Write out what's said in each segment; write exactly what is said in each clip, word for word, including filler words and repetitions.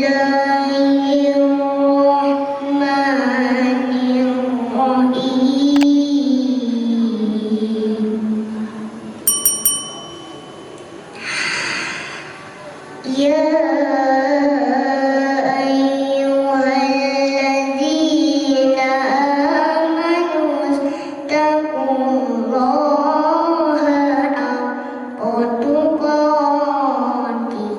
Bismillahirrahmanirrahim. Ya ayyuhalladzina amanu taqullaha haqqa tuqatih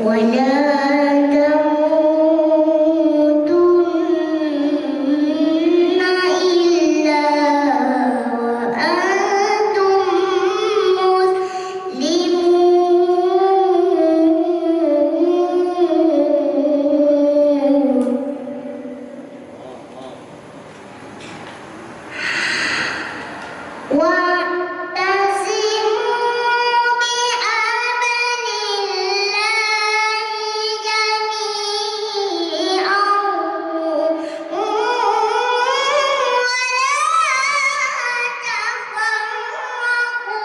wa la tamutunna illa wa antum muslimun. Wa'tasimu bihablillahi jami'an wa la tafarraqu.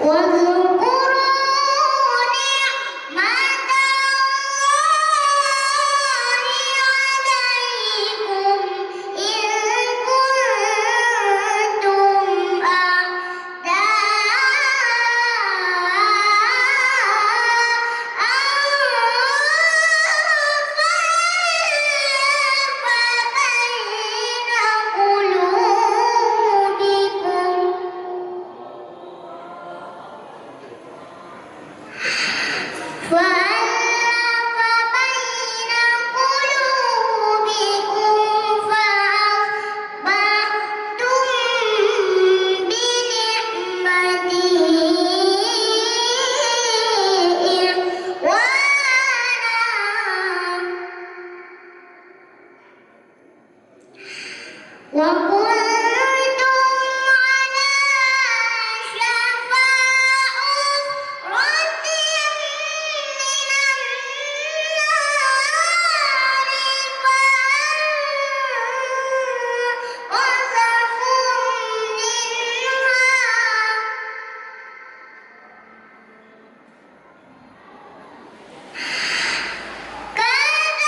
واذكروا نعمة الله عليكم إذ كنتم أعداء فألف بين قلوبكم فألف بين قلوبكم فأصبحتم بنعمته إخوانا وكنتم على شفا حفرة من النار فأنقذكم منها كذلك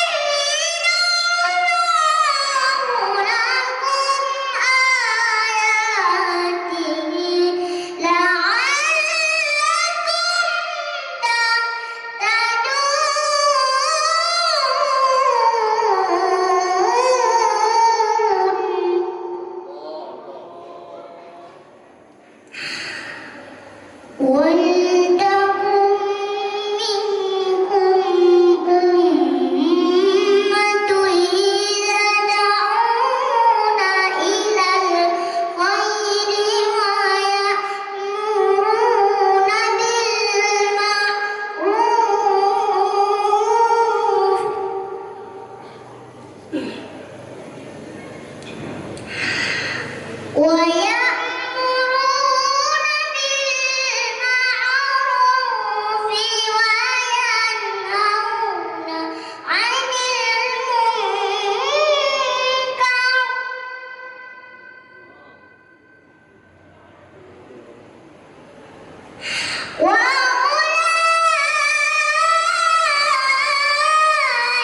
يبين الله لكم آياته لعلكم تهتدون. ولتكن منكم أمة يدعون إلى الخير ويأمرون بالمعروف ويأمرون بالمعروف وينهون عن المنكر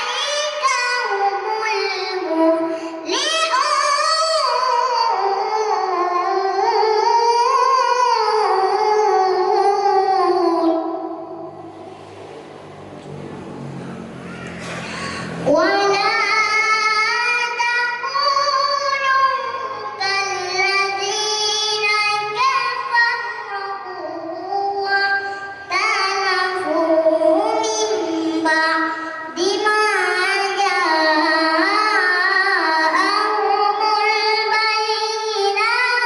وأولئك هم المفلحون. ولا تكونوا كالذين تفرقوا واختلفوا من بعد ما جاءهم البينات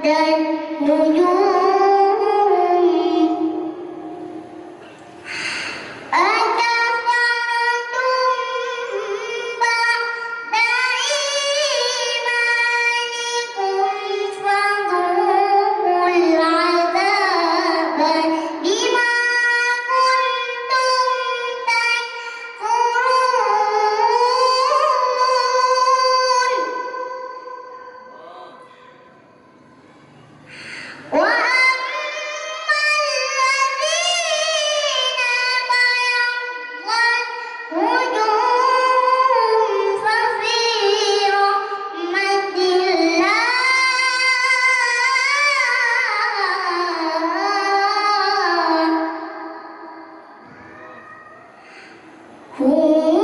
dan nujum. أكفرتم بعد إيمانكم فذوقوا العذاب بما كنتم تكفرون. وأما الذين ابيضت وجوههم ففي رحمة الله هم